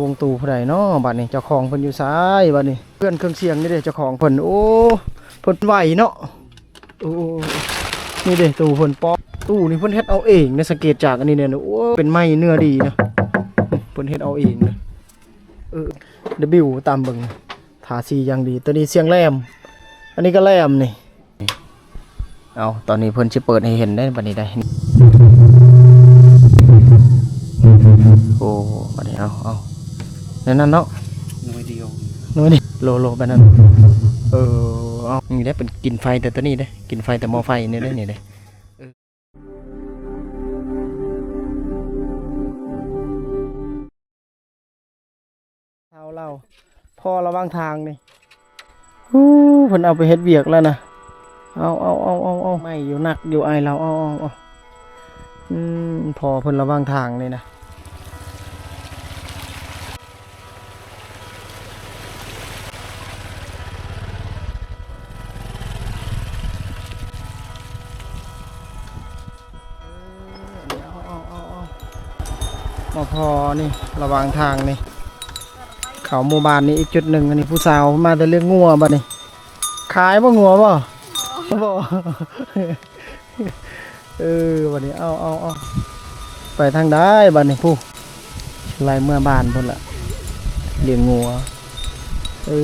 ວົງຕູ້ຜູ້ໃດເນາະບັດນີ້? ເຈົ້າຂອງເພິ່ນຢູ່ໃສບັດນີ້? ເຄື່ອນເຄື່ອງສຽງນີ້ເດ້ ເຈົ້າຂອງເພິ່ນ. ໂອ້ ເພິ່ນໄຫວເນາະ. ໂອ້ ນີ້ເດ້ຕູ້ເພິ່ນ. ປອບ ຕູ້ນີ້ເພິ່ນເຮັດເອົາເອງນະ. ສັງເກດຈາກອັນນີ້ແນ່. ໂອ້ ເປັນໄມ້ເນື້ອດີນະ. ເພິ່ນເຮັດເອົາເອງນະ. ເອີ ດະບິວ ຕາມເບິ່ງ ທາສີຢ່າງດີ. ໂຕນີ້ສຽງແຫຼມ. ອັນນີ້ກໍແຫຼມນີ້. ເອົາ ຕອນນີ້ເພິ່ນຊິເປີດໃຫ້ເຫັນໄດ໋ບັດນີ້ໄດ໋. ໂອ້ ບັດນີ້ ເອົາ ເອົາ ແນວນັ້ນເນາະ. ໜ່ວຍດຽວ ໜ່ວຍດຽວ. ໂລ ໂລ ແບບນັ້ນ. ເອີ ເອົາ ນີ້ໄດ໋ ເປັນກິນໄຟແຕ່ໂຕນີ້ເດ້. ກິນໄຟແຕ່ໝໍ້ໄຟນີ້ເດ້ ນີ້ເດ້. ເຖົ້າລາວພໍລະຫວ່າງທາງນີ້. ໂອ້ ເພິ່ນເອົາໄປເຮັດວຽກແລ້ວນະ. ເອົາ ເອົາ ເອົາ ເອົາ ເອົາ ໄມ້ຢູ່ ໜັກຢູ່ ອ້າຍລາວ. ເອົາ ເອົາ ເອົາ ອືມ ພໍເພິ່ນລະຫວ່າງທາງນີ້ນະ. ເອົາ ເອົາ ເອົາ ເອົາ ມາພໍນີ້ ລະຫວ່າງທາງນີ້ ເຂົ້າໝູ່ບ້ານນີ້ອີກຈຸດໜຶ່ງ. ອັນນີ້ຜູ້ສາວມາແຕ່ລ້ຽງງົວບັດນີ້. ຂາຍບໍ່ງົວບໍ່? ບໍ່. ເອີ ບັດນີ້ ເອົາ ເອົາ ເອົາ ໄປທາງໃດບັດນີ້? ຜູ້ ໄລ່ເມືອບ້ານພຸ້ນລະ ລ້ຽງງົວ. ເອີ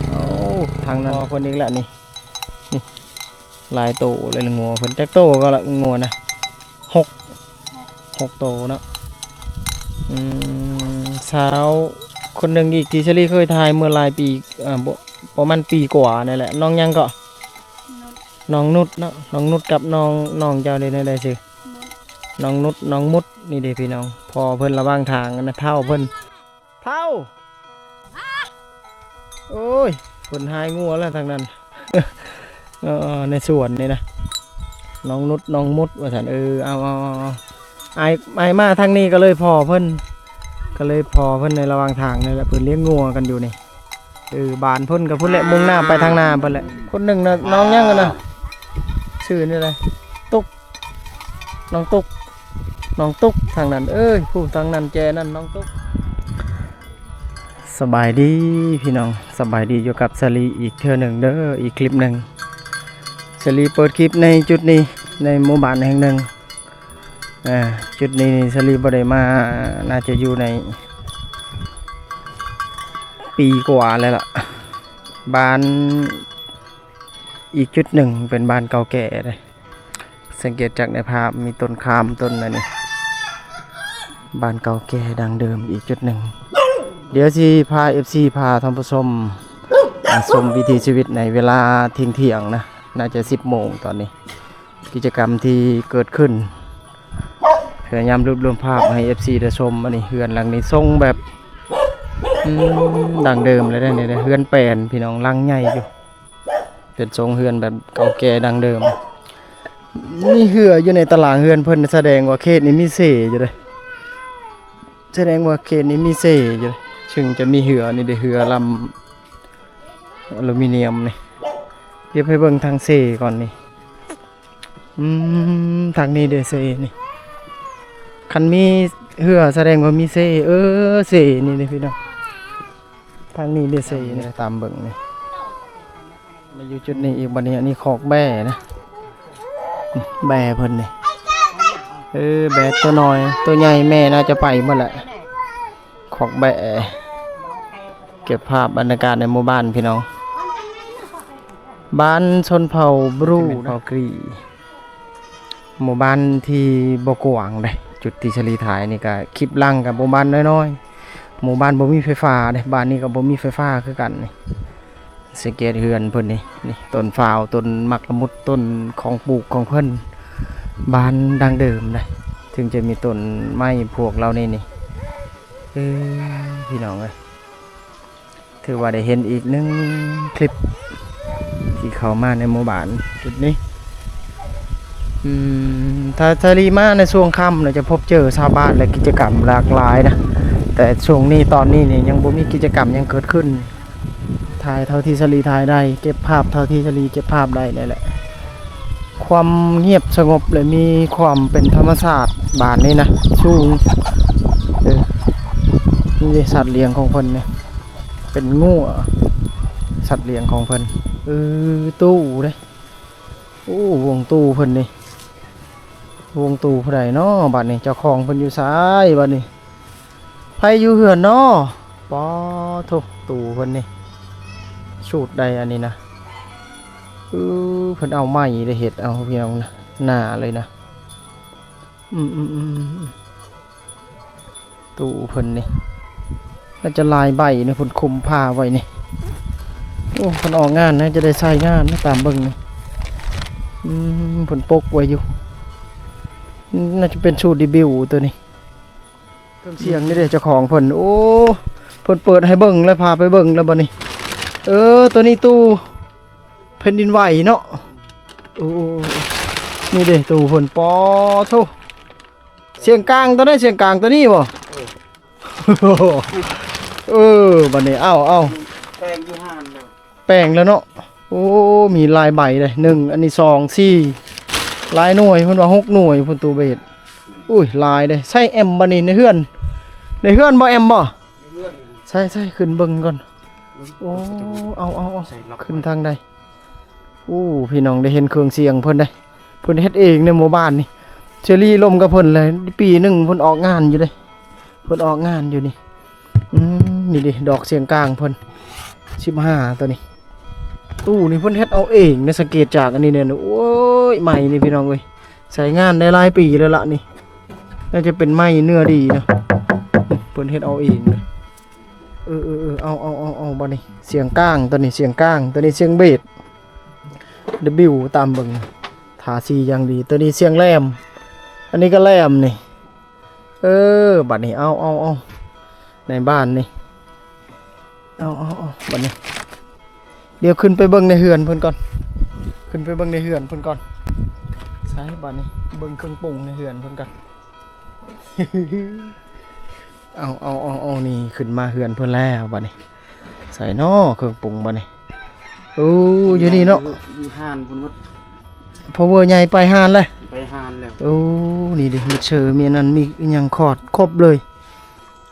ເອົາ ທາງນັ້ນເພິ່ນອີກລະນີ້. ນີ້ ຫຼາຍໂຕເລີຍງົວເພິ່ນ. ຈັກໂຕກໍລະງົວນະ? ຫົກ ຫົກໂຕເນາະ. ອືມ ສາວຄົນໜຶ່ງອີກທີ່ສາລີເຄີຍຖ່າຍເມື່ອຫຼາຍປີ ເອີ ບໍ່ ປະມານປີກວ່ານີ້ແຫຼະ. ນ້ອງຫຍັງເກາະ? ນ້ອງນຸດເນາະ. ນ້ອງນຸດກັບນ້ອງ ນ້ອງເຈົ້າເດ້ ແນວໃດຊື່? ນ້ອງນຸດ ນ້ອງມຸດ. ນີ້ເດ້ພີ່ນ້ອງ ພໍ່ເພິ່ນລະຫວ່າງທາງນະ ເຖົ້າເພິ່ນ. ເຖົ້າ ໂອ້ຍ ເພິ່ນຫາຍງົວແລ້ວທາງນັ້ນ. ເອີ ໃນສວນນີ້ນະ ນ້ອງນຸດ ນ້ອງມຸດວ່າຊັ້ນ. ເອີ ເອົາ ເອົາ ເອົາ ເອົາ ອ້າຍ ອ້າຍມາທາງນີ້ກໍເລີຍພໍ້ເພິ່ນ ກໍເລີຍພໍ້ເພິ່ນໃນລະຫວ່າງທາງນີ້ແຫຼະ. ເພິ່ນລ້ຽງງົວກັນຢູ່ນີ້. ເອີ ບ້ານເພິ່ນກໍພຸ້ນແຫຼະ ມຸ່ງໜ້າໄປທາງໜ້າເພິ່ນແຫຼະ. ຄົນໜຶ່ງນະ ນ້ອງຫຍັງຫັ້ນນະ? ຊື່ນີ້ແຫຼະ ຕຸກ ນ້ອງຕຸກ ນ້ອງຕຸກທາງນັ້ນ. ເອີຍ ຜູ້ທາງນັ້ນແຈນັ້ນ ນ້ອງຕຸກ. ສະບາຍດີພີ່ນ້ອງ ສະບາຍດີ ຢູ່ກັບສາລີອີກເທື່ອໜຶ່ງເດີ ອີກຄລິບໜຶ່ງ. ສາລີເປີດຄລິບໃນຈຸດນີ້ ໃນໝູ່ບ້ານແຫ່ງໜຶ່ງ. ອ່າ ຈຸດນີ້ນີ້ສາລີບໍ່ໄດ້ມາ ໜ້າຈະຢູ່ໃນປີກວ່າແລ້ວລະ. ບ້ານ ອີກຈຸດໜຶ່ງເປັນບ້ານເກົ່າແກ່ເດ້. ສັງເກດຈາກໃນພາບ ມີຕົ້ນຂາມຕົ້ນອັນນີ້ ບ້ານເກົ່າແກ່ດັ້ງເດີມ. ອີກຈຸດໜຶ່ງ ດຽວຊິພາເອັຟຊີ ພາທ່ານຜູ້ຊົມ ມາຊົມວິຖີຊີວິດໃນເວລາທ່ຽງໆນະ ໜ້າຈະສິບໂມງຕອນນີ້. ກິດຈະກຳທີ່ເກີດຂຶ້ນ ພະຍາຍາມລວບລວມພາບໃຫ້ເອັຟຊີໄດ້ຊົມ. ອັນນີ້ເຮືອນຫຼັງນີ້ຊົງແບບ ອືມ ດັ້ງເດີມເລີຍເດ້ ນີ້ເດ້ ເຮືອນແປນພີ່ນ້ອງ ຫຼັງໃຫຍ່ຢູ່. ເປັນຊົງເຮືອນແບບເກົ່າແກ່ດັ້ງເດີມ. ມີເຮືອຢູ່ໃນຕາລາງເຮືອນເພິ່ນ ສະແດງວ່າເຂດນີ້ມີເຊຢູ່ເດ້ ສະແດງວ່າເຂດນີ້ມີເຊຢູ່ເດ້. ເຊິ່ງຈະມີເຮືອນີ້ເດ້ ເຮືອລຳອາລູມີນຽມນີ້. ດຽວໄປເບິ່ງທາງເຊກ່ອນນີ້. ອືມ ທາງນີ້ເດ້ເຊນີ້ ຄັນມີເຮືອສະແດງວ່າມີເຊ. ເອີ ເຊນີ້ເດ້ພີ່ນ້ອງ ທາງນີ້ເດ້ເຊນີ້. ຕາມເບິ່ງນີ້ ມາຢູ່ຈຸດນີ້ອີກບັດນີ້. ອັນນີ້ຄອກແບ້ນະ ແບ້ເພິ່ນນີ້. ເອີ ແບ້ໂຕນ້ອຍ ໂຕໃຫຍ່ແມ່ໜ້າຈະໄປໝົດແຫຼະ. ຄອກແບ້ ເກັບພາບບັນຍາກາດໃນໝູ່ບ້ານພີ່ນ້ອງ. ບ້ານຊົນເຜົ່າບຣູ ເຜົ່າກຣີ ໝູ່ບ້ານທີ່ບໍ່ກວ້າງເດ້. ຈຸດທີ່ສາລີຖ່າຍນີ້ກະຄລິບຫຼັງກະໝູ່ບ້ານນ້ອຍໆ ໝູ່ບ້ານບໍ່ມີໄຟຟ້າເດ້. ບ້ານນີ້ກໍບໍ່ມີໄຟຟ້າຄືກັນນີ້. ສັງເກດເຮືອນເພິ່ນນີ້ ນີ້ຕົ້ນຟ້າວ ຕົ້ນໝາກລະມຸດ ຕົ້ນຂອງປູກຂອງເພິ່ນ ບ້ານດັ້ງເດີມນະ ເຖິງຈະມີຕົ້ນໄມ້ພວກເຫຼົ່ານີ້ນີ້. ເອີ ພີ່ນ້ອງເອີຍ ຖືວ່າໄດ້ເຫັນອີກໜຶ່ງຄລິບທີ່ເຂົ້າມາໃນໝູ່ບ້ານຈຸດນີ້. ອືມ ຖ້າ ຖ້າສາລີມາໃນຊ່ວງຄ່ຳນະ ຈະພົບເຈີຊາວບ້ານ ແລະ ກິດຈະກຳຫຼາກຫຼາຍນະ ແຕ່ຊ່ວງນີ້ ຕອນນີ້ນີ້ ຍັງບໍ່ມີກິດຈະກຳຫຍັງເກີດຂຶ້ນ. ຖ່າຍເທົ່າທີ່ສາລີຖ່າຍໄດ້ ເກັບພາບເທົ່າທີ່ສາລີເກັບພາບໄດ້ນີ້ແຫຼະ. ຄວາມງຽບສະຫງົບ ແລະ ມີຄວາມເປັນທຳມະຊາດບ້ານນີ້ນະ ສູງ. ເອີ ນີ້ເດ້ ສັດລ້ຽງຂອງເພິ່ນນີ້ ເປັນງົວ ສັດລ້ຽງຂອງເພິ່ນ. ເອີ ຕູ້ເດ້ ໂອ້ ວົງຕູ້ເພິ່ນນີ້ ວົງຕູ້ຜູ້ໃດເນາະບາດນີ້? ເຈົ້າຂອງເພິ່ນຢູ່ໃສບາດນີ້? ໃຜຢູ່ເຮືອນເນາະ? ປາໂທ້ ຕູ້ເພິ່ນນີ້ ສູດໃດອັນນີ້ນະ? ເອີ ເພິ່ນເອົາໄມ້ໄດ້ເຮັດເອົາ ພີ່ນ້ອງນະ ໜ້າເລີຍນະ. ອືມໆໆ ຕູ້ເພິ່ນນີ້ ໜ້າຈະຫຼາຍໃບນີ້ ເພິ່ນຄຸມຜ້າໄວ້ນີ້. ໂອ້ ເພິ່ນອອກງານ ໜ້າຈະໄດ້ໃຊ້ງານນະ ຕາມເບິ່ງນີ້. ອືມ ເພິ່ນປົກໄວ້ຢູ່ ໜ້າຈະເປັນສູດດີບິວໂຕນີ້. ເຄື່ອງສຽງນີ້ເດ້ ເຈົ້າຂອງເພິ່ນ. ໂອ້ ເພິ່ນເປີດໃຫ້ເບິ່ງແລ້ວ ພາໄປເບິ່ງແລ້ວບັດນີ້. ເອີ ໂຕນີ້ຕູ້ແຜ່ນດິນໄຫວເນາະ. ໂອ້ ນີ້ເດ້ ຕູ້ເພິ່ນ. ປາໂທ້ ສຽງກາງໂຕໃດ? ສຽງກາງໂຕນີ້ບໍ່? ເອີ ບັດນີ້ ເອົາ ເອົາ ແປງຢູ່ຫັ້ນແລ້ວ ແປງແລ້ວເນາະ. ໂອ້ ມີຫຼາຍໃບເດ້ ໜຶ່ງ ອັນນີ້ ສອງ ສີ່ ຫຼາຍໜ່ວຍ ເພິ່ນວ່າ ຫົກ ໜ່ວຍພຸ້ນ ຕູ້ເບດ. ອຸ້ຍ ຫຼາຍເດ້. ໃສ່ແອມບໍ່ນີ້ ໃນເຮືອນ? ໃນເຮືອນບໍ່ ແອມບໍ່? ໃສ່ໆ ຂຶ້ນເບິ່ງກ່ອນ. ໂອ້ ເອົາໆໆ ໃສ່ລັອກ ຂຶ້ນທາງໃດ? ໂອ້ ພີ່ນ້ອງ ໄດ້ເຫັນເຄື່ອງສຽງເພິ່ນເດ້ ເພິ່ນເຮັດເອງໃນໝູ່ບ້ານນີ້. ເຊລີລົມກັບເພິ່ນແຫຼະ ປີໜຶ່ງເພິ່ນອອກງານຢູ່ເດ້ ເພິ່ນອອກງານຢູ່ນີ້. ອືມ ນີ້ເດ້ ດອກສຽງກາງເພິ່ນ ສິບຫ້າ ໂຕນີ້. ຕູ້ນີ້ເພິ່ນເຮັດເອົາເອງເດ້ ສັງເກດຈາກອັນນີ້ແນ່. ໂອ້ຍ ໄມ້ນີ້ ພີ່ນ້ອງເອີຍ ໃຊ້ງານໄດ້ຫຼາຍປີແລ້ວລະນີ້. ໜ້າຈະເປັນໄມ້ເນື້ອດີນະ ເພິ່ນເຮັດເອົາເອງເດ້. ເອີໆໆ ເອົາໆໆໆ ບັດນີ້ ສຽງກາງ ໂຕນີ້ສຽງກາງ ໂຕນີ້ສຽງເບສ ດັບເບິນຢູ ຕາມເບິ່ງ ທາສີຢ່າງດີ. ໂຕນີ້ສຽງແຫຼມ ອັນນີ້ກໍແຫຼມນີ້. ເອີ ບັດນີ້ ເອົາໆໆ ໃນບ້ານນີ້ ເອົາໆໆ ບັດນີ້ ດຽວຂຶ້ນໄປເບິ່ງໃນເຮືອນເພິ່ນກ່ອນ ຂຶ້ນໄປເບິ່ງໃນເຮືອນເພິ່ນກ່ອນ. ໃສ ບັດນີ້ ເບິ່ງເຄື່ອງປຸງໃນເຮືອນເພິ່ນກ່ອນ. ເອົາໆໆໆ ນີ້ຂຶ້ນມາເຮືອນເພິ່ນແລ້ວບັດນີ້. ໃສເນາະເຄື່ອງປຸງບັດນີ້? ໂອ້ ຢູ່ນີ້ເນາະ ຢູ່ ຢູ່ຮ້ານພຸ້ນໝົດ. ພາວເວີໃຫຍ່ໄປຮ້ານແລ້ວ ໄປຮ້ານແລ້ວ. ໂອ້ ນີ້ເດ້ ມິກເຊີ ມີອັນນັ້ນ ມີອີ່ຫຍັງຂອດຄົບເລີຍ.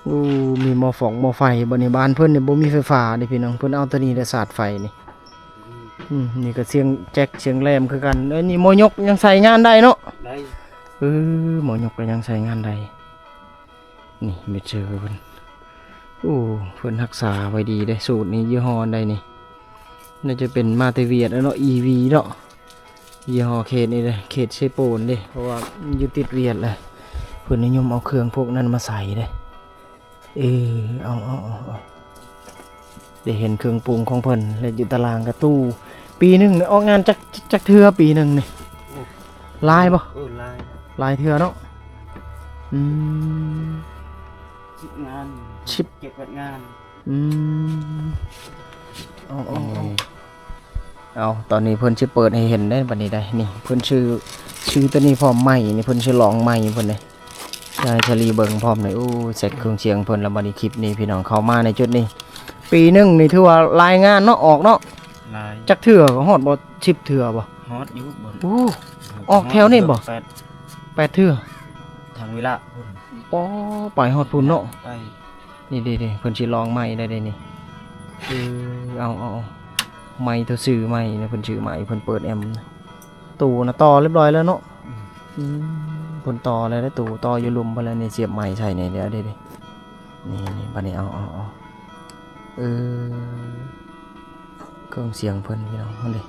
ໂອ້ ມີໝໍ້ຟອງໝໍ້ໄຟບັດນີ້. ບ້ານເພິ່ນນີ້ບໍ່ມີໄຟຟ້າເດ້ພີ່ນ້ອງ ເພິ່ນເອົາໂຕນີ້ແຫຼະສາດໄຟນີ້. ອືມ ນີ້ກໍສຽງແຈັກສຽງແຫຼມຄືກັນ. ເອີ ນີ້ໝໍຍົກຍັງໃຊ້ງານໄດ້ເນາະ? ໄດ້ ເອີ ໝໍຍົກກໍຍັງໃຊ້ງານໄດ້. ນີ້ມິກເຊີເພິ່ນ ໂອ້ ເພິ່ນຮັກສາໄວ້ດີເດ້. ສູດນີ້ຍີ່ຫໍ້ໃດນີ້? ໜ້າຈະເປັນມາແຕ່ຫວຽດແລ້ວເນາະ ອີວີເນາະ. ຍີ່ຫໍ້ເຄດນີ້ເດ້ ເຄດເຊໂປນເດ້ ເພາະວ່າຢູ່ຕິດຫວຽດແຫຼະ ເພິ່ນນິຍົມເອົາເຄື່ອງພວກນັ້ນມາໃສ່ເດ້. ເອີ ເອົາໆໆໆ ໄດ້ເຫັນເຄື່ອງປຸງຂອງເພິ່ນ ແລະ ຢູ່ຕາລາງກະຕູ້. ປີໜຶ່ງນີ້ອອກງານຈັກ ຈັກເທື່ອປີໜຶ່ງນີ້? ໂອ້ ຫຼາຍບໍ່? ເອີ ຫຼາຍ ຫຼາຍເທື່ອເນາະ. ອືມ ສິບງານ ສິບ ເຈັດແປດງານ. ອືມ ເອົາໆໆ ເອົາ ຕອນນີ້ເພິ່ນຊິເປີດໃຫ້ເຫັນເດ້ບັດນີ້ໄດ໋. ນີ້ເພິ່ນຊື້ ຊື້ໂຕນີ້ພ້ອມ ໄມ້ນີ້ ເພິ່ນຊິລອງໄມ້ເພິ່ນເດ້. ຢາກໃຫ້ສາລີເບິ່ງພ້ອມເດ້. ໂອ້ ເຊັດເຄື່ອງສຽງເພິ່ນແລ້ວບັດນີ້. ຄລິບນີ້ພີ່ນ້ອງເຂົ້າມາໃນຈຸດນີ້ ປີໜຶ່ງນີ້ຖືວ່າຫຼາຍງານເນາະ ອອກເນາະ. ຫຼາຍ ຈັກເທື່ອ ຮອດບໍ່ ສິບເທື່ອບໍ່? ຮອດຢູ່. ໂອ້ ອອກແຖວນີ້ບໍ່? ແປດ ແປດເທື່ອ ທາງວິລະພຸ້ນ. ອໍ ໄປຮອດພຸ້ນເນາະ ໄປ. ນີ້ເດ້ໆ ເພິ່ນຊິລອງໄມ້ໄດ້ເດ້ນີ້. ເອີ ເອົາໆໆ ໄມ້ໂຕຊື້ໃໝ່ນະ ເພິ່ນຊື້ໃໝ່ ເພິ່ນເປີດແອມ. ຕູ້ນະຕໍ່ຮຽບຮ້ອຍແລ້ວເນາະ? ອືມ ອືມ ເພິ່ນຕໍ່ແລ້ວເດ້ ຕູ້ຕໍ່ຢູ່ລຸ່ມພຸ້ນແລ້ວນີ້ ສຽບໄມ້ໃສ່ນີ້ແລ້ວເດ້. ນີ້ໆ ບັດນີ້ ເອົາໆໆ ເອີ ເຄື່ອງສຽງເພິ່ນພີ່ນ້ອງ ຫັ້ນເດ້. ນີ້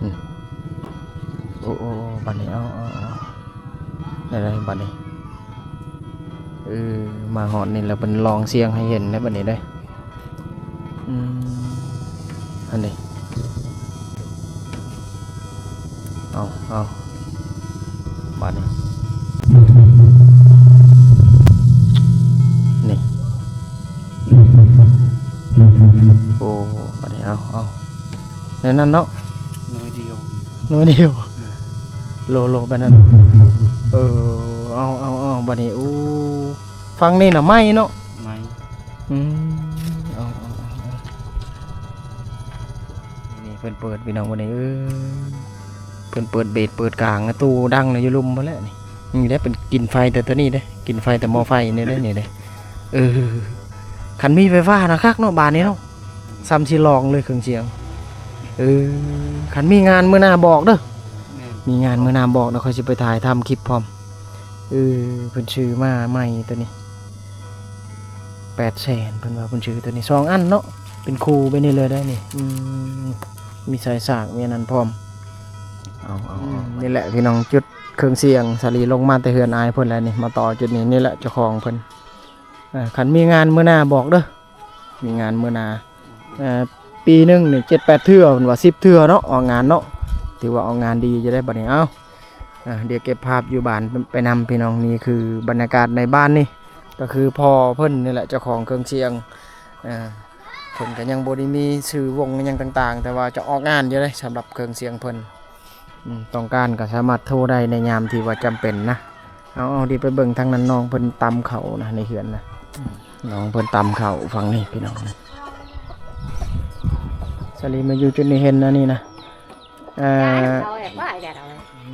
ອືມ ໂອ້ ໂອ້ ໂອ້ ບັດນີ້ ເອົາ ເອົາ ເອົາ ໄດ້ ໄດ້ ບັດນີ້. ເອີ ມາຮອດນີ້ແລ້ວ ເພິ່ນລອງສຽງໃຫ້ເຫັນແລ້ວບັດນີ້ເດ້. ອືມ ຫັ້ນເດ້. ເອົາ ເອົາ ບາດນີ້ ນີ້ ໂອ້ ບາດນີ້ ເອົາ ເອົາ ແນວນັ້ນເນາະ ໜ່ວຍດຽວ ໜ່ວຍດຽວ ໂລ ໂລ ແບບນັ້ນ. ເອີ ເອົາ ເອົາ ເອົາ ບາດນີ້ ໂອ້ ຝັ່ງນີ້ນະໄມ້ເນາະ ໄມ້. ອືມ ເອົາ ເອົາ ເອົາ ເອົາ ນີ້ເພິ່ນເປີດ ພີ່ນ້ອງ ບາດນີ້ ເອີ ເພິ່ນເປີດເບສເປີດກາງ ຕູ້ດັງນະ ຢູ່ລຸ່ມພຸ້ນແຫຼະນີ້. ນີ້ແຫຼະ ເປັນກິນໄຟແຕ່ໂຕນີ້ເດ້ ກິນໄຟແຕ່ໝໍ້ໄຟນີ້ເດ້ ນີ້ເດ້. ເອີ ຄັນມີໄຟຟ້ານະຄັກເນາະ ບາດນີ້ເນາະ ສ່ຳຊິລອງເລີຍເຄື່ອງສຽງ. ເອີ ຄັນມີງານມື້ໜ້າບອກເດີ. ແມ່ນ ມີງານມື້ໜ້າບອກ ແລ້ວຂ້ອຍຊິໄປຖ່າຍທຳຄລິບພ້ອມ. ເອີ ເພິ່ນຊື້ມາໃໝ່ໂຕນີ້ ແປດແສນ ເພິ່ນວ່າເພິ່ນຊື້ໂຕນີ້ສອງອັນເນາະ ເປັນຄູ່ແບບນີ້ເລີຍໄດ໋ນີ້. ອືມ ມີສາຍສາກ ມີອັນນັ້ນພ້ອມ. ເອົາ ເອົາ ອືມ ເອົາ ນີ້ແຫຼະພີ່ນ້ອງ ຈຸດເຄື່ອງສຽງ ສາລີລົງມາແຕ່ເຮືອນອ້າຍເພິ່ນແລ້ວນີ້ ມາຕໍ່ຈຸດນີ້. ນີ້ແຫຼະເຈົ້າຂອງເພິ່ນ. ເອີ ຄັນມີງານມື້ໜ້າບອກເດີ ມີງານມື້ໜ້າ. ເອີ ປີໜຶ່ງນີ້ເຈັດແປດເທື່ອ ເພິ່ນວ່າສິບເທື່ອເນາະ ອອກງານເນາະ ຖືວ່າອອກງານດີຢູ່ໄດ໋ບັດນີ້. ເອົາ ອ່າ ດຽວເກັບພາບຢູ່ບ້ານໄປນຳພີ່ນ້ອງ. ນີ້ຄືບັນຍາກາດໃນບ້ານນີ້ ກໍຄືພໍ່ເພິ່ນນີ້ແຫຼະ ເຈົ້າຂອງເຄື່ອງສຽງ. ເອີ ເພິ່ນກໍຍັງບໍ່ໄດ້ມີຊື່ວົງຫຍັງຕ່າງໆ ແຕ່ວ່າຈະອອກງານຢູ່ເດ້ ສຳລັບເຄື່ອງສຽງເພິ່ນ. ອືມ ຕ້ອງການກໍສາມາດໂທໄດ້ໃນຍາມທີ່ວ່າຈຳເປັນນະ. ເອົາ ເອົາ ດຽວໄປເບິ່ງທາງນັ້ນ ນ້ອງເພິ່ນຕຳເຂົ້ານະ ໃນເຮືອນນະ. ອືມ ນ້ອງເພິ່ນຕຳເຂົ້າຝັ່ງນີ້ພີ່ນ້ອງ. ສາລີມາຢູ່ຈຸດນີ້ເຫັນອັນນີ້ນະ ເອີ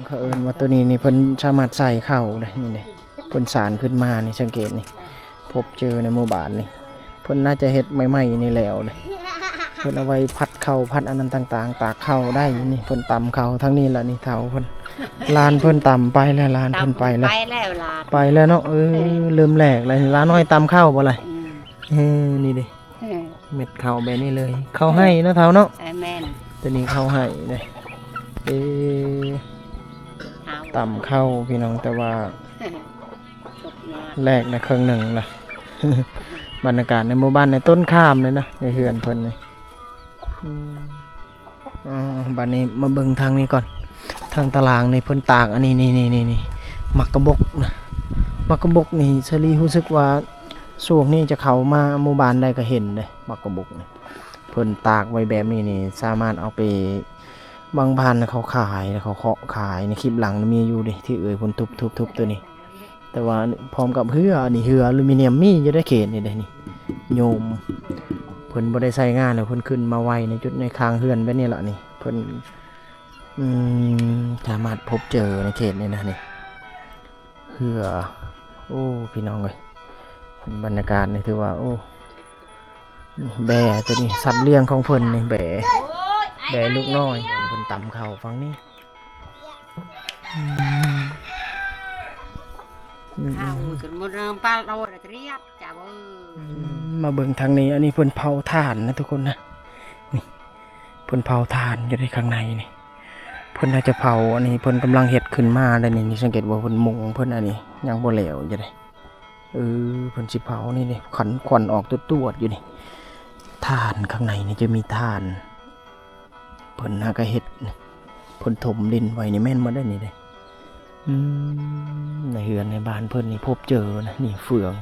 ເຂົາເອີ້ນວ່າໂຕນີ້ນີ້ ເພິ່ນສາມາດໃສ່ເຂົ້າໄດ້ນີ້ເດ້. ເພິ່ນສານຂຶ້ນມານີ້ ສັງເກດນີ້ ພົບເຈີໃນໝູ່ບ້ານນີ້ ເພິ່ນໜ້າຈະເຮັດໃໝ່ໆນີ້ແລ້ວເດ້. ເພິ່ນເອົາໄວ້ຜັດເຂົ້າ ຜັດອັນນັ້ນຕ່າງໆ ຕາກເຂົ້າໄດ້ນີ້. ເພິ່ນຕຳເຂົ້າທາງນີ້ລະນີ້ ເຖົ້າເພິ່ນ. ຫຼານເພິ່ນຕຳໄປແລ້ວ ຫຼານເພິ່ນໄປແລ້ວ ໄປແລ້ວຫຼານ ໄປແລ້ວເນາະ. ເອີ ເອີ ເລີ່ມແຫຼກແລ້ວ. ຫຼານນ້ອຍຕຳເຂົ້າບໍ່ລະ? ອືມ ເອີ ນີ້ເດ້. ເອີ ເມັດເຂົ້າແບບນີ້ເລີຍ ເຂົ້າໄຮ່ເນາະເຖົ້າເນາະ. ເອີ ແມ່ນ ໂຕນີ້ເຂົ້າໄຮ່ເດ້. ເອີ ຕຳເຂົ້າພີ່ນ້ອງ ແຕ່ວ່າແຫຼກນະເຄິ່ງໜຶ່ງລະ. ບັນຍາກາດໃນໝູ່ບ້ານໃນຕົ້ນຂາມເລີຍນະ ໃນເຮືອນເພິ່ນນີ້. ອືມ ອໍ ບັດນີ້ມາເບິ່ງທາງນີ້ກ່ອນ ທາງຕາລາງນີ້ເພິ່ນຕາກອັນນີ້ ນີ້ໆໆ ໝາກກະບົກນະ. ໝາກກະບົກນີ້ ສາລີຮູ້ສຶກວ່າຊ່ວງນີ້ຈະເຂົ້າມາໝູ່ບ້ານໃດກໍເຫັນເດ້ ໝາກກະບົກນີ້. ເພິ່ນຕາກໄວ້ແບບນີ້ນີ້ ສາມາດເອົາໄປ ບາງບ້ານເຂົາຂາຍ ເຂົາເຄາະຂາຍ. ໃນຄລິບຫຼັງມີຢູ່ເດ້ ທີ່ເອື້ອຍເພິ່ນທຸບໆໆ ໂຕນີ້. ແຕ່ວ່າພ້ອມກັບເຮືອ ອັນນີ້ເຮືອອາລູມີນຽມມີຢູ່ໃນເຂດນີ້ເດ້ນີ້ ໂຍມ ເພິ່ນບໍ່ໄດ້ໃຊ້ງານ ແລ້ວເພິ່ນຂຶ້ນມາໄວ້ໃນຈຸດໃນຂ້າງເຮືອນແບບນີ້ລະນີ້. ເພິ່ນ ອືມ ສາມາດພົບເຈີໃນເຂດນີ້ນະນີ້ ເຮືອ. ໂອ້ ພີ່ນ້ອງເອີຍ ບັນຍາກາດນີ້ຖືວ່າ ໂອ້ ແບ້ໂຕນີ້ ສັດລ້ຽງຂອງເພິ່ນນີ້ ແບ້ ແບ້ລູກນ້ອຍ ເພິ່ນຕຳເຂົ້າຝັ່ງນີ້. ອືມ ເອົາ ອືມ ຂຶ້ນໝົດ ເອົາປາໂຕລະຕຽບ ເຈົ້າເອີຍ. ອືມ ມາເບິ່ງທາງນີ້ ອັນນີ້ເພິ່ນເຜົາຖ່ານນະທຸກຄົນນະ. ນີ້ ເພິ່ນເຜົາຖ່ານຢູ່ໃນຂ້າງໃນນີ້ ເພິ່ນໜ້າຈະເຜົາ ອັນນີ້ເພິ່ນກຳລັງເຮັດຂຶ້ນມາແລ້ວນີ້. ນີ້ສັງເກດວ່າເພິ່ນມຸງເພິ່ນ ອັນນີ້ຍັງບໍ່ແລ້ວຢູ່ເດ້. ເອີ ເພິ່ນຊິເຜົານີ້ເດ້ ຄວັນ ຄວັນອອກຕວດໆຢູ່ນີ້. ຖ່ານ ຂ້າງໃນນີ້ຈະມີຖ່ານ ເພິ່ນຫາກະເຮັດ ເພິ່ນຖົມດິນໄວ້ນີ້ແມ່ນໝົດເດ້ນີ້ເດ້. ອືມ ໃນເຮືອນໃນບ້ານເພິ່ນນີ້ພົບເຈີນະ ນີ້ເຟືອງ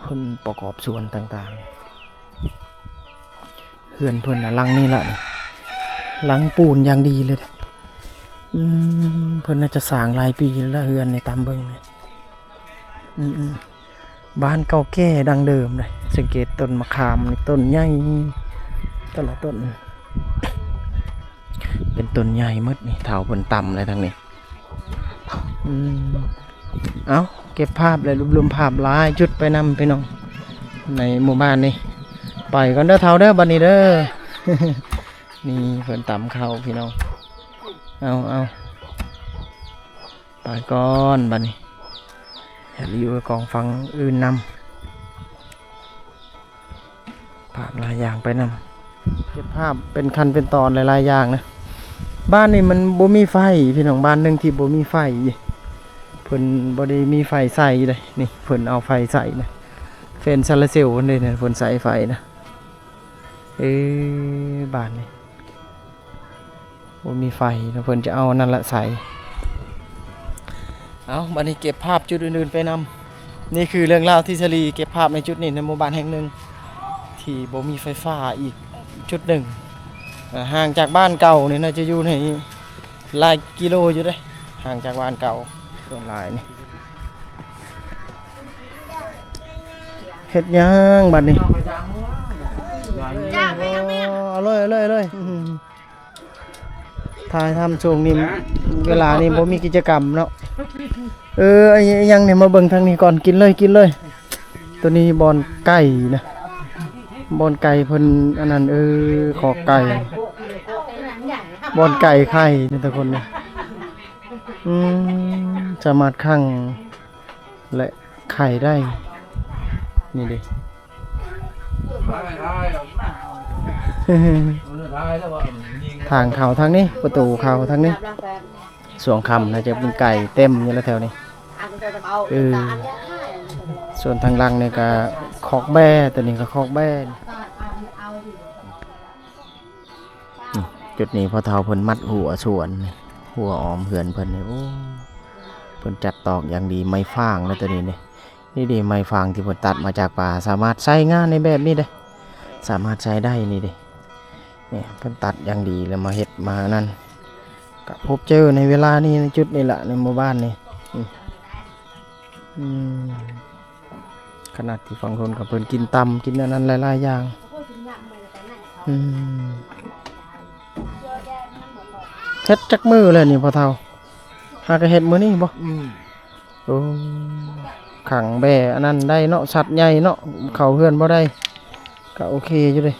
ເພິ່ນປະກອບສ່ວນຕ່າງໆ. ເຮືອນເພິ່ນນະ ຫຼັງນີ້ລະ ຫຼັງປູນຢ່າງດີເລີຍ. ອືມ ເພິ່ນໜ້າຈະສ້າງຫຼາຍປີແລ້ວ ເຮືອນນີ້ ຕາມເບິ່ງນີ້. ອືມໆ ບ້ານເກົ່າແກ່ດັ້ງເດີມເດ້. ສັງເກດຕົ້ນມະຂາມນີ້ ຕົ້ນໃຫຍ່ ແຕ່ລະຕົ້ນເປັນຕົ້ນໃຫຍ່ໝົດນີ້. ເຖົ້າເພິ່ນຕຳແລ້ວທາງນີ້. ອືມ ເອົ້າ ເກັບພາບ ແລະ ລວບລວມພາບຫຼາຍຈຸດໄປນຳພີ່ນ້ອງ ໃນໝູ່ບ້ານນີ້. ໄປກ່ອນເດີເຖົ້າເດີ ບັດນີ້ເດີ. ນີ້ເພິ່ນຕຳເຂົ້າພີ່ນ້ອງ. ເອົາ ເອົາ ໄປກ່ອນບັດນີ້ ຢ່າໄປຢູ່ກັບກອງຟາງອື່ນນຳ. ພາບຫຼາຍຢ່າງໄປນຳ ເກັບພາບເປັນຂັ້ນເປັນຕອນຫຼາຍໆຢ່າງນະ. ບ້ານນີ້ມັນບໍ່ມີໄຟພີ່ນ້ອງ ບ້ານໜຶ່ງທີ່ບໍ່ມີໄຟ ເພິ່ນບໍ່ໄດ້ມີໄຟໃສ່ເດ້. ນີ້ເພິ່ນເອົາໄຟໃສ່ນະ ເປັນໂຊລາເຊວເດ້ ເພິ່ນໃຊ້ໄຟນະ. ເອີ ບ້ານນີ້ ບໍ່ມີໄຟເນາະ ເພິ່ນຈະເອົາອັນນັ້ນລະໃສ່. ເອົາ ບັດນີ້ເກັບພາບຈຸດອື່ນໆໄປນຳ. ນີ້ຄືເລື່ອງລາວທີ່ສາລີເກັບພາບໃນຈຸດນີ້ ໃນໝູ່ບ້ານແຫ່ງໜຶ່ງທີ່ບໍ່ມີໄຟຟ້າອີກຈຸດໜຶ່ງ. ເອີ ຫ່າງຈາກບ້ານເກົ່ານີ້ໜ້າຈະຢູ່ໃນຫຼາຍກິໂລຢູ່ເດ້ ຫ່າງຈາກບ້ານເກົ່າ. ສ່ວນຫຼາຍນີ້ ເຮັດຫຍັງບັດນີ້? ເອົາເລີຍ ເອົາເລີຍ ເອົາເລີຍ. ອືມ ຖ່າຍທຳຊ່ວງນີ້ ເວລານີ້ບໍ່ມີກິດຈະກຳເນາະ. ເອີ ອີ່ຫຍັງນີ້ ມາເບິ່ງທາງນີ້ກ່ອນ ກິນເລີຍ ກິນເລີຍ. ໂຕນີ້ບ່ອນໄກ່ນະ ບ່ອນໄກ່ເພິ່ນອັນນັ້ນ ເອີ ຄອກໄກ່ ບ່ອນໄກ່ໄຂ່ນະທຸກຄົນນະ. ອືມ ສາມາດຂັງ ແລະ ໄຂ່ໄດ້ ນີ້ເດ້. ທາງເຂົ້າທາງນີ້ ປະຕູເຂົ້າທາງນີ້ ຊ່ວງຄ່ຳໜ້າຈະມີໄກ່ເຕັມຢູ່ແລ້ວແຖວນີ້. ເອີ ສ່ວນທາງຫຼັງນີ້ກະຄອກແບ້ ໂຕນີ້ກະຄອກແບ້. ອືມ ຈຸດນີ້ພໍ່ເຖົ້າເພິ່ນມັດຮົ້ວສວນ ຮົ້ວອ້ອມເຮືອນເພິ່ນນີ້ ໂອ້ ເພິ່ນຈັດຕອກຢ່າງດີ ໄມ້ຟາງເນາະ ໂຕນີ້ເດ້. ນີ້ເດ້ ໄມ້ຟາງທີ່ເພິ່ນຕັດມາຈາກປ່າ ສາມາດໃຊ້ງານໃນແບບນີ້ເດ້ ສາມາດໃຊ້ໄດ້ນີ້ເດ້. ນີ້ເພິ່ນຕັດຢ່າງດີແລ້ວມາເຮັດມາອັນນັ້ນ ກະພົບເຈີໃນເວລານີ້ ໃນຈຸດນີ້ລະ ໃນໝູ່ບ້ານນີ້. ອືມ ອືມ ຂະໜາດທີ່ຝັ່ງຄົນກັບເພິ່ນກິນຕຳ ກິນອັນນັ້ນຫຼາຍໆຢ່າງ. ອືມ ເຮັດຈັກມື້ແລ້ວນີ້ພໍ່ເຖົ້າ? ຫາກະເຮັດມື້ນີ້ບໍ່? ອືມ ໂອ້ ຂັງແບ້ອັນນັ້ນໄດ້ເນາະ ສັດໃຫຍ່ເນາະ ເຂົ້າເຮືອນບໍ່ໄດ້ ກະໂອເຄຢູ່ເດ້.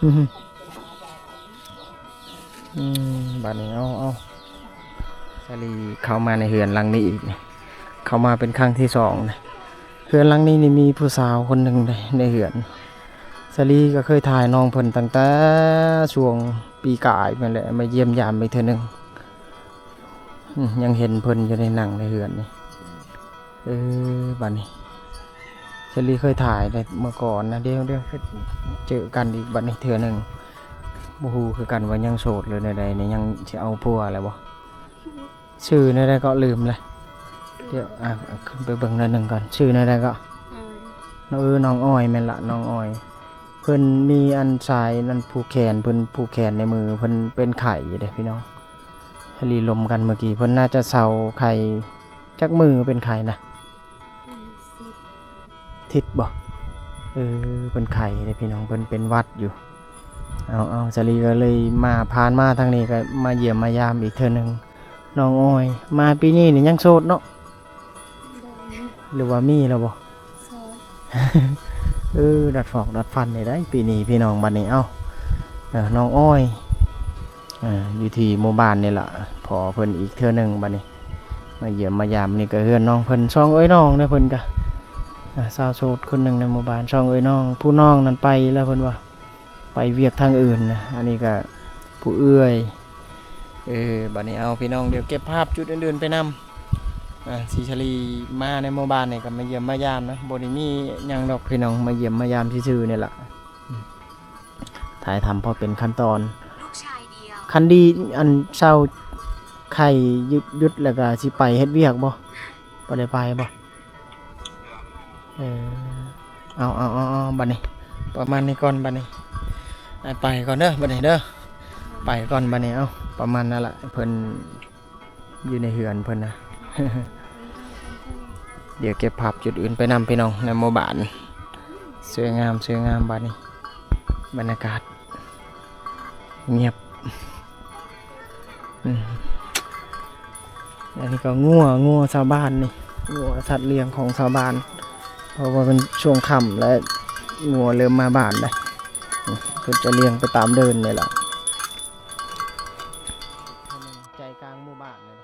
ອືມ ອືມ ບາດນີ້ ເອົາ ເອົາ ສາລີເຂົ້າມາໃນເຮືອນຫຼັງນີ້ອີກ ເຂົ້າມາເປັນຄັ້ງທີສອງນະ. ເຮືອນຫຼັງນີ້ນີ້ມີຜູ້ສາວຄົນໜຶ່ງເດ້ໃນເຮືອນ ສາລີກໍເຄີຍຖ່າຍນ້ອງເພິ່ນຕັ້ງແຕ່ຊ່ວງປີກາຍພຸ້ນແຫຼະ ມາຢ້ຽມຢາມອີກເທື່ອໜຶ່ງ. ອືມ ຍັງເຫັນເພິ່ນຢູ່ໃນ ນັ່ງໃນເຮືອນນີ້. ເອີ ບາດນີ້ ສາລີເຄີຍຖ່າຍແຕ່ເມື່ອກ່ອນນະ ດຽວ ດຽວເຈີກັນອີກບາດນີ້ເທື່ອໜຶ່ງ. ບໍ່ຮູ້ຄືກັນວ່າຍັງໂສດຫຼືແນວໃດນີ້ ຍັງຊິເອົາຜົວແລ້ວບໍ່? ຊື່ແນວໃດເກາະ ລືມແລ້ວ. ດຽວ ອ່າ ຂຶ້ນໄປເບິ່ງໜ້ອຍໜຶ່ງກ່ອນ ຊື່ແນວໃດເກາະ? ອືມ ເອີ ນ້ອງອ້ອຍ ແມ່ນລະ ນ້ອງອ້ອຍ. ເພິ່ນມີອັນສາຍນັ້ນຜູກແຂນ ເພິ່ນຜູກແຂນໃນມື ເພິ່ນເປັນໄຂ້ຢູ່ເດ້ພີ່ນ້ອງ. ສາລີລົມກັນເມື່ອກີ້ ເພິ່ນໜ້າຈະເຊົາໄຂ້ ຈັກມື້ເປັນໄຂ້ນະ? ອືມ ສິບທິດບໍ່? ເອີ ເພິ່ນໄຂ້ເດ້ພີ່ນ້ອງ ເພິ່ນເປັນຫວັດຢູ່. ເອົາ ເອົາ ສາລີກໍເລີຍມາ ຜ່ານມາທາງນີ້ກໍມາຢ້ຽມມາຢາມອີກເທື່ອໜຶ່ງ. ນ້ອງອ້ອຍ ມາປີນີ້ນີ້ຍັງໂສດເນາະ? ໂດຍ ຫຼືວ່າມີແລ້ວບໍ່? ໂສດ ເອີ ດັດຟອກດັດຟັນນີ້ໄດ໋ປີນີ້ພີ່ນ້ອງ. ບັດນີ້ ເອົ້າ ເອີ ນ້ອງອ້ອຍ ເອີ ຢູ່ທີ່ໝູ່ບ້ານນີ້ລະ ພໍ້ເພິ່ນອີກເທື່ອໜຶ່ງ. ບັດນີ້ມາຢ້ຽມມາຢາມ ນີ້ກໍເຮືອນນ້ອງເພິ່ນ ສອງເອື້ອຍນ້ອງເດ້ ເພິ່ນກະ ອ່າ ສາວໂສດຄົນໜຶ່ງໃນໝູ່ບ້ານ ສອງເອື້ອຍນ້ອງ. ຜູ້ນ້ອງນັ້ນໄປແລ້ວ ເພິ່ນວ່າໄປວຽກທາງອື່ນນະ ອັນນີ້ກະຜູ້ເອື້ອຍ. ເອີ ບັດນີ້ ເອົາ ພີ່ນ້ອງ ດຽວເກັບພາບຈຸດອື່ນໆໄປນຳ. ອ່າ ສີສາລີມາໃນໝູ່ບ້ານນີ້ກໍມາຢ້ຽມມາຢາມນະ ບໍ່ໄດ້ມີຫຍັງດອກພີ່ນ້ອງ ມາຢ້ຽມມາຢາມຊື່ໆນີ້ລະ ອືມ ຖ່າຍທຳພໍເປັນຂັ້ນຕອນ. ຄັນດີ ອັນເຊົາໄຂ້ຢຸດ ຢຸດແລ້ວກໍຊິໄປເຮັດວຽກບໍ່? ບໍ່ໄດ້ໄປບໍ່? ເອີ ເອົາ ເອົາ ເອົາ ເອົາ ບັດນີ້ປະມານນີ້ກ່ອນ. ບັດນີ້ ອ່າ ໄປກ່ອນເດີ ບັດນີ້ເດີ ໄປກ່ອນ. ບັດນີ້ ເອົາ ປະມານນັ້ນລະ ເພິ່ນຢູ່ໃນເຮືອນເພິ່ນນະ. ດຽວເກັບພາບຈຸດອື່ນໄປນຳພີ່ນ້ອງ ໃນໝູ່ບ້ານ. ສວຍງາມ ສວຍງາມ ບັດນີ້ບັນຍາກາດງຽບ. ອືມ ອັນນີ້ກໍງົວ ງົວຊາວບ້ານນີ້ ງົວສັດລ້ຽງຂອງຊາວບ້ານ ເພາະວ່າເປັນຊ່ວງຄ່ຳ ແລະ ງົວເລີ່ມມາບ້ານແລ້ວ. ອືມ ເພິ່ນຈະລ້ຽງໄປຕາມເດີ່ນນີ້ແຫຼະ ໃຈກາງໝູ່ບ້ານນີ້.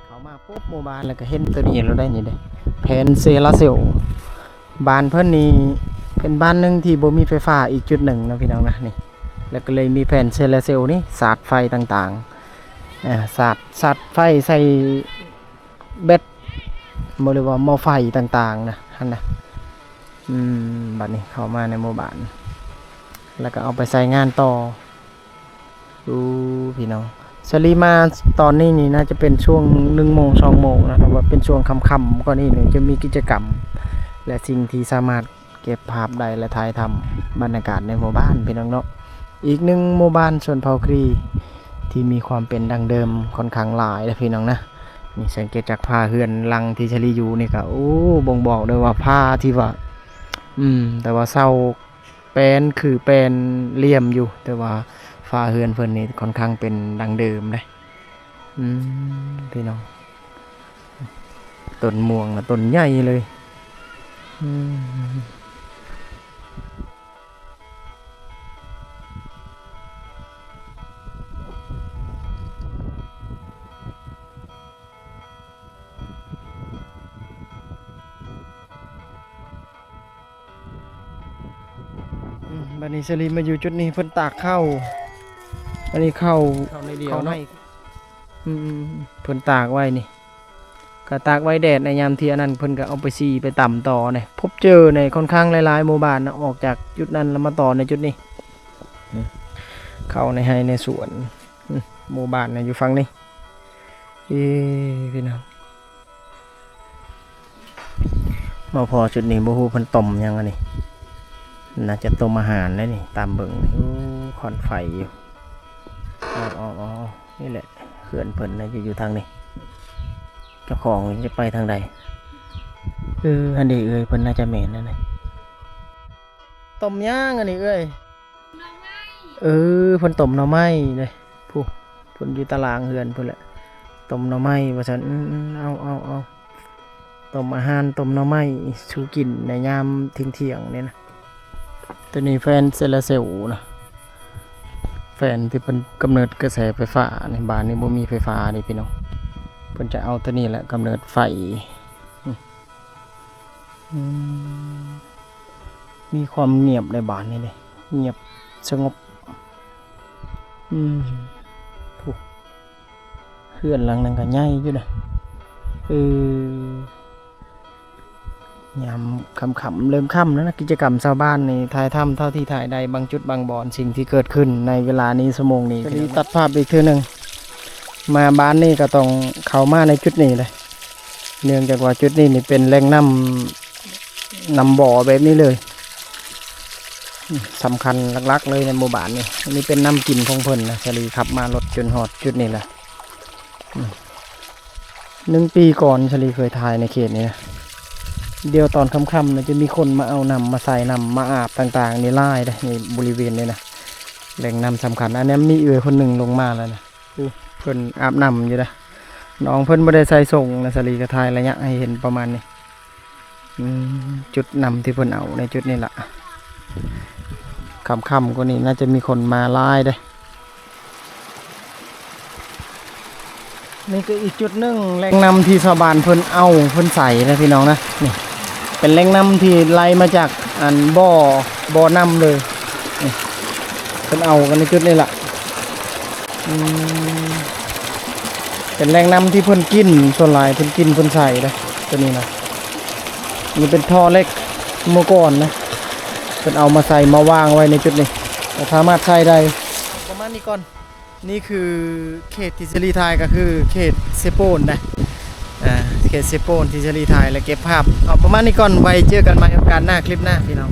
ເຂົ້າມາປຸບໝູ່ບ້ານ ແລ້ວກໍເຫັນໂຕນີ້ໂລດໄດ໋ ນີ້ເດ້ ແຜ່ນໂຊລາເຊວ. ບ້ານເພິ່ນນີ້ເປັນບ້ານໜຶ່ງທີ່ບໍ່ມີໄຟຟ້າອີກຈຸດໜຶ່ງນະພີ່ນ້ອງນະ ນີ້ ແລ້ວກໍເລີຍມີແຜ່ນໂຊລາເຊວນີ້ສາດໄຟຕ່າງໆ ເອີ ສາດ ສາດໄຟໃສ່ແບັດ ບໍ່ ຫຼືວ່າໝໍ້ໄຟຕ່າງໆນະ ຫັ້ນນະ. ອືມ ບັດນີ້ເຂົ້າມາໃນໝູ່ບ້ານ ແລ້ວກໍເອົາໄປໃຊ້ງານຕໍ່. ດູພີ່ນ້ອງ ສາລີມາຕອນນີ້ນີ້ ໜ້າຈະເປັນຊ່ວງໜຶ່ງໂມງ ສອງໂມງນະ ເພາະວ່າເປັນຊ່ວງຄ່ຳໆ ກ່ອນນີ້ນີ້ຈະມີກິດຈະກຳ ແລະ ສິ່ງທີ່ສາມາດເກັບພາບໄດ້ ແລະ ຖ່າຍທຳບັນຍາກາດໃນໝູ່ບ້ານ ພີ່ນ້ອງເນາະ. ອີກໜຶ່ງໝູ່ບ້ານຊົນເຜົ່າຄຣີທີ່ມີຄວາມເປັນດັ້ງເດີມຂ້ອນຂ້າງຫຼາຍເດ້ ພີ່ນ້ອງນະ. ນີ້ ສັງເກດຈາກຝາເຮືອນຫຼັງທີ່ສາລີຢູ່ນີ້ກໍ ໂອ້ ບົ່ງບອກເລີຍວ່າຝາທີ່ວ່າ ອືມ ແຕ່ວ່າເຊົາ ແປນ ຄືແປນຫຼ່ຽມຢູ່ ແຕ່ວ່າຝາເຮືອນເພິ່ນນີ້ຂ້ອນຂ້າງເປັນດັ້ງເດີມເດ້. ອືມ ພີ່ນ້ອງ ຕົ້ນມ່ວງນະ ຕົ້ນໃຫຍ່ເລີຍ. ອືມ ອືມ ບັດນີ້ສາລີມາຢູ່ຈຸດນີ້ ເພິ່ນຕາກເຂົ້າ ອັນນີ້ເຂົ້າ ເຂົ້າໃນດຽວ ເຂົ້າໃນ ເນາະ ອືມ ເພິ່ນຕາກໄວ້ນີ້ ກໍຕາກໄວ້ແດດໃນຍາມທີ່ອັນນັ້ນ ເພິ່ນກໍເອົາໄປສີໄປຕຳຕໍ່ນີ້. ພົບເຈີໃນຂ້ອນຂ້າງຫຼາຍໆໝູ່ບ້ານນະ ອອກຈາກຈຸດນັ້ນແລ້ວມາຕໍ່ໃນຈຸດນີ້ ເຂົ້າໃນໄຮ່ໃນສວນ. ອືມ ໝູ່ບ້ານນະຢູ່ຝັ່ງນີ້. ເອີ ພີ່ນ້ອງ ມາພໍ້ຈຸດນີ້ ບໍ່ຮູ້ເພິ່ນຕົ້ມຫຍັງອັນນີ້ ໜ້າຈະຕົ້ມອາຫານແຫຼະນີ້ ຕາມເບິ່ງນີ້. ໂອ້ ຄວັນໄຟຢູ່. ອໍໆໆ ນີ້ແຫຼະເຮືອນເພິ່ນນະ ຈະຢູ່ທາງນີ້ ເຈົ້າຂອງຈະໄປທາງໃດ? ເອີ ຫັ້ນເດເອື້ອຍ ເພິ່ນໜ້າຈະແມ່ນນັ້ນນະ. ຕົ້ມຫຍັງອັນນີ້ເອື້ອຍ? ເອີ ເພິ່ນຕົ້ມໜໍ່ໄມ້ເດ້ ຜູ້ ເພິ່ນຢູ່ຕາລ່າງເຮືອນພຸ້ນແຫຼະ ຕົ້ມໜໍ່ໄມ້ວ່າຊັ້ນ. ອືມໆ ເອົາໆໆ ຕົ້ມອາຫານ ຕົ້ມໜໍ່ໄມ້ສູ່ກິນໃນຍາມທ່ຽງໆນີ້ນະ. ໂຕນີ້ແຟນໂຊລາເຊວນະ ແຟນທີ່ເພິ່ນກຳເນີດກະແສໄຟຟ້ານີ້. ບ້ານນີ້ບໍ່ມີໄຟຟ້າເດ້ພີ່ນ້ອງ ເພິ່ນຈະເອົາໂຕນີ້ແຫຼະກຳເນີດໄຟ. ອືມ ອືມ ມີຄວາມງຽບໃນບ້ານນີ້ເດ້ ງຽບສະຫງົບ. ອືມ ໂອ້ ເຮືອນຫຼັງນັ້ນກໍໃຫຍ່ຢູ່ນະ. ເອີ ຍາມຄ່ຳໆ ເລີ່ມຄ່ຳແລ້ວນະ ກິດຈະກຳຊາວບ້ານນີ້ ຖ່າຍທຳເທົ່າທີ່ຖ່າຍໄດ້ ບາງຈຸດບາງບ່ອນ ສິ່ງທີ່ເກີດຂຶ້ນໃນເວລານີ້ ຊົ່ວໂມງນີ້. ສາລີຕັດພາບອີກເທື່ອໜຶ່ງ ມາບ້ານນີ້ກໍຕ້ອງເຂົ້າມາໃນຈຸດນີ້ແຫຼະ. ເນື່ອງຈາກວ່າຈຸດນີ້ນີ້ເປັນແຫຼ່ງນ້ຳ ນ້ຳບໍ່ແບບນີ້ເລີຍ ສຳຄັນຫຼັກໆເລີຍໃນໝູ່ບ້ານນີ້. ອັນນີ້ເປັນນ້ຳກິນຂອງເພິ່ນນະ ສາລີຂັບມາລົດຈົນຮອດຈຸດນີ້ລະ. ອືມ ໜຶ່ງປີກ່ອນສາລີເຄີຍຖ່າຍໃນເຂດນີ້ນະ ດຽວຕອນຄ່ຳໆນະ ຈະມີຄົນມາເອົານ້ຳມາໃສ່ ນ້ຳມາອາບຕ່າງໆນີ້ຫຼາຍເດ້ ໃນບໍລິເວນນີ້ນະ ແຫຼ່ງນ້ຳສຳຄັນ. ອັນນີ້ມີເອື້ອຍຄົນໜຶ່ງລົງມາແລ້ວນະ. ໂອ້ ເພິ່ນອາບນ້ຳຢູ່ເດ້ ນ້ອງເພິ່ນບໍ່ໄດ້ໃສ່ສົ້ງນະ ສາລີກໍຖ່າຍໄລຍະໃຫ້ເຫັນປະມານນີ້. ອືມ ຈຸດນ້ຳທີ່ເພິ່ນເອົາໃນຈຸດນີ້ລະ ຄ່ຳໆກວ່ານີ້ໜ້າຈະມີຄົນມາຫຼາຍເດ້. ນີ້ກໍອີກຈຸດໜຶ່ງ ແຫຼ່ງນ້ຳທີ່ຊາວບ້ານເພິ່ນເອົາ ເພິ່ນໃສ່ນະພີ່ນ້ອງນະ. ນີ້ເປັນແຫຼ່ງນ້ຳທີ່ໄຫຼມາຈາກອັນບໍ່ ບໍ່ນ້ຳເລີຍ. ນີ້ເພິ່ນເອົາກັນໃນຈຸດນີ້ລະ. ອືມ ເປັນແຫຼ່ງນ້ຳທີ່ເພິ່ນກິນ ສ່ວນຫຼາຍເພິ່ນກິນເພິ່ນໃສ່ເດ້ ໂຕນີ້ນະ. ນີ້ເປັນທໍ່ເຫຼັກເມື່ອກ່ອນນະ ເພິ່ນເອົາມາໃສ່ມາວາງໄວ້ໃນຈຸດນີ້ ກໍສາມາດໃຊ້ໄດ້. ປະມານນີ້ກ່ອນ. ນີ້ຄືເຂດທີ່ສາລີຖ່າຍ ກໍຄືເຂດເຊໂປນນະ ອ່າ ເຂດເຊໂປນທີ່ສາລີຖ່າຍ ແລະ ເກັບພາບ. ເອົາປະມານນີ້ກ່ອນ ໄວ້ເຈີກັນໃໝ່ໂອກາດໜ້າ ຄລິບໜ້າ ພີ່ນ້ອງ.